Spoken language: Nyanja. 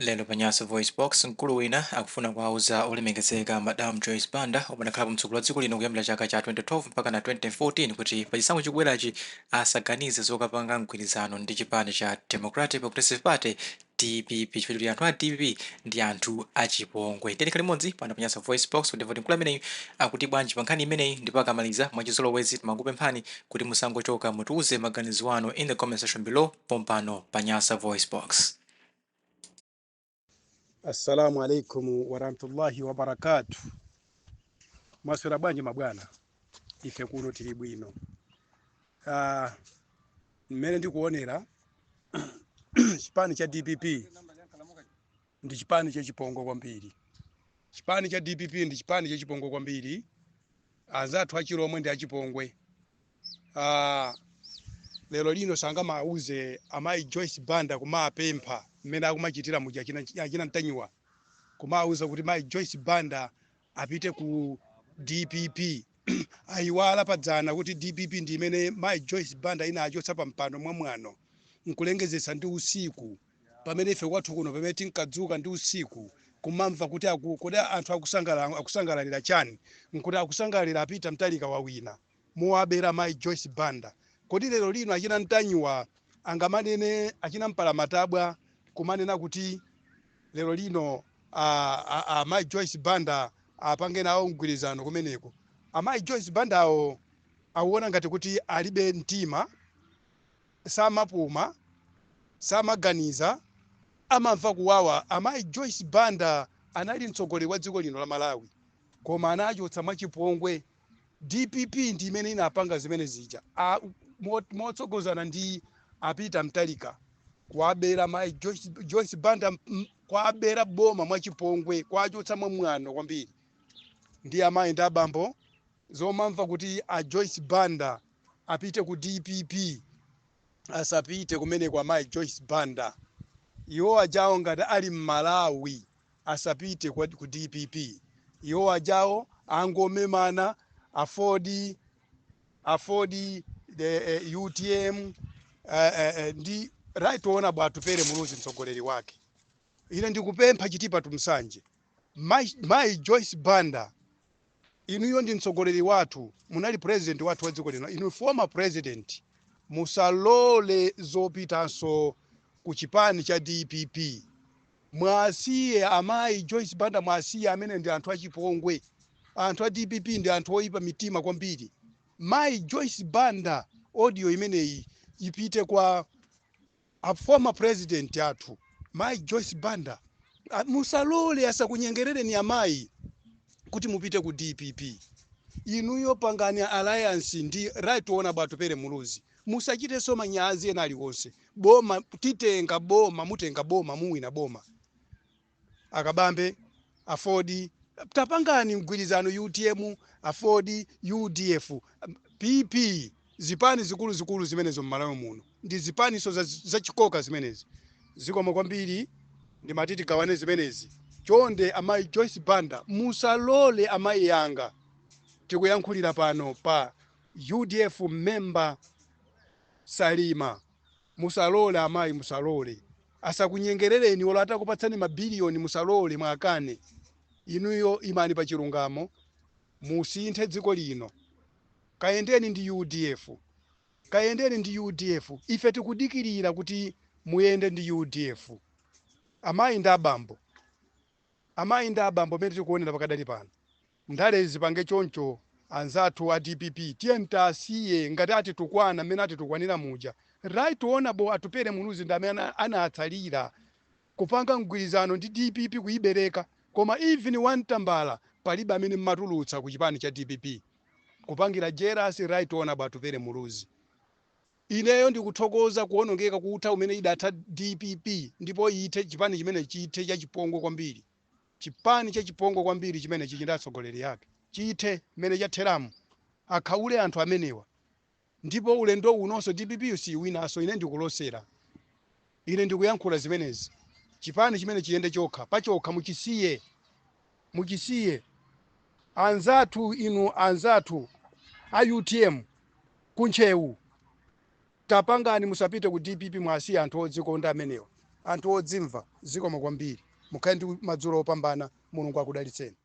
Lero pa Nyasa VoiceBox, mkulu wina akufuna kuwauza olemekezeka Madam Joyce Banda, omwe anakhalapo mtsogoleri wa dziko lino kuyambira chaka cha 2012 mpaka na 2014, kuti pa chisankho chikubwerachi asaganize zokapanga mgwirizano ndi chipani cha Democratic Progressive Party, DPP, chifukwa choti anthu a DPP ndi anthu achipongwe. Tiyeni limodzi pano pa Nyasa VoiceBox kuti mkulu ameneyu akuti bwanji pa nkhani imeneyi. Ndipo akamaliza, mwachizolowezi timakupemphani kuti musangochoka, mutiuze maganizo anu in the comment section below pompano pa Nyasa VoiceBox. Assalamu alaikum warahmatullahi wabarakatu. Mwaswera bwanji mabwana? Ife kuno tili bwino. Mmene ndikuonera, chipani cha DPP ndi chipani chachipongwe kwambiri. Chipani cha DPP ndi chipani chachipongwe kwambiri. Anzathu achilomwe ndi achipongwe. Lero lino sangamauze amayi Joyce Banda, kumapempha mmene akumachitira muja achina Mtanyiwa, kumauza kuti mayi Joyce Banda apite ku DPP. Ayiwala padzana kuti DPP ndi imene mayi Joyce Banda inachotsa pa mpando mwamwano nkulengezesa ndi usiku, pamene ife kwathu kuno, pamene tinkadzuka ndi usiku kumamva kuti kodi anthu akusangalalira chani, nkuti akusangalalira a Peter Mutharika wawina muwabera mayi Joyce Banda. Kodi lero lino achina Mtanyiwa angamanene, achina Mpalamatabwa kumanena kuti lero lino amayi Joyce Banda apange nawo mgwirizano kumeneko? Amayi Joyce Banda awo akuona ngati kuti alibe mtima, samapuma, samaganiza, amamva kuwawa. Amayi Joyce Banda anali mtsogoleri wa dziko lino la Malawi, koma anachotsa mwachipongwe. DPP ndi imene inapanga zimene zija motsogozana ndi a Peter Mutharika, kuwabera mayi Joyce Banda, kuwabera boma mwachipongwe, kuwachotsa mwamwano kwambiri. Ndi amayi ndi abambo, zomamva kuti a Joyce Banda apite ku DPP, asapite kumeneko. Amayi Joyce Banda iwo ajawo ngati ali mMalawi, asapite ku DPP. Iwo ajawo angomemana AFORD, UTM, ndi Right Honorable Atupele Muluzi mtsogoleri wake. Ine ndikupempha Chitipa Tumsanje, mai Joyce Banda, inuyo ndi mtsogoleri wathu, munali president wathu wa dziko lino, inu former president, musalole zopitanso ku chipani cha DPP. Mwasiye amayi Joyce Banda, mwasiye amene ndi anthu achipongwe. Anthu a DPP ndi anthu oyipa mitima kwambiri. Mayi Joyce Banda, audio imeneyi ipite kwa a former president athu mayi Joyce Banda. Musalole asakunyengerereni amayi kuti mupite ku DPP. Inuyo pangani alliance ndi Right Honorable Atupele Muluzi, musachitenso manyazi ena aliwonse. Boma titenga boma, mutenga boma, muwina boma. Akabambe, AFORD, tapangani mgwirizano, UTM, AFORD, UDF, PP, zipani zikulu zikulu zimenezo m'Malawi muno ndi zipaniso zachikoka zimenezi. Zikomo kwambiri, ndimati tigawane zimenezi. Chonde amayi Joyce Banda, musalole. Amayi yanga, tikuyankhulira pano pa UDF member Salima, musalole amayi, musalole asakunyengerereni. Olo atakupatsani mabiliyoni, musalole, mwakane. Inuyo imani pa chilungamo, musinthe dziko lino. Kayendeni ndi UDF, kayendeni ndi UDF. Ife tikudikirira kuti muyende ndi UDF. Amayi ndi abambo, amayi ndi abambo, amene tikuonera pakadali pano, ndale zipange choncho. Anzathu a DPP, tiye tasiye ngati atitukwana mmene atitukwanira muja. Right Honorable Atupele Muluzi ndi amene anatsalira kupanga mgwirizano ndi DPP kuyibereka, koma even wamtambala palibe amene mmatulutsa ku chipani cha DPP, kupangira jealous Right Honorable Atupele Muluzi. Ineyo ndikuthokoza kuwonongeka kutha umene idatha DPP, ndipo ithe chipani chimene chithe chachipongwe kwambiri, chipani chachipongwe kwambiri chimene chichi ndi atsogoleri ake, chithe mmene chatheramo, akhaule anthu amenewa. Ndipo ulendo unonso DPP siwinanso. Ine ndikulosera, ine ndikuyankhula zimenezi. Chipani chimene chiyende chokha pachokha, muchisiye, muchisiye. Anzathu, inu anzathu a UTM kuntchewu, tapangani, musapite ku DPP, mwasiye anthu odzikonda amenewa. Anthu odzimva, zikomo kwambiri. Mukhale ndi madzulo opambana. Mulungu akudalitseni.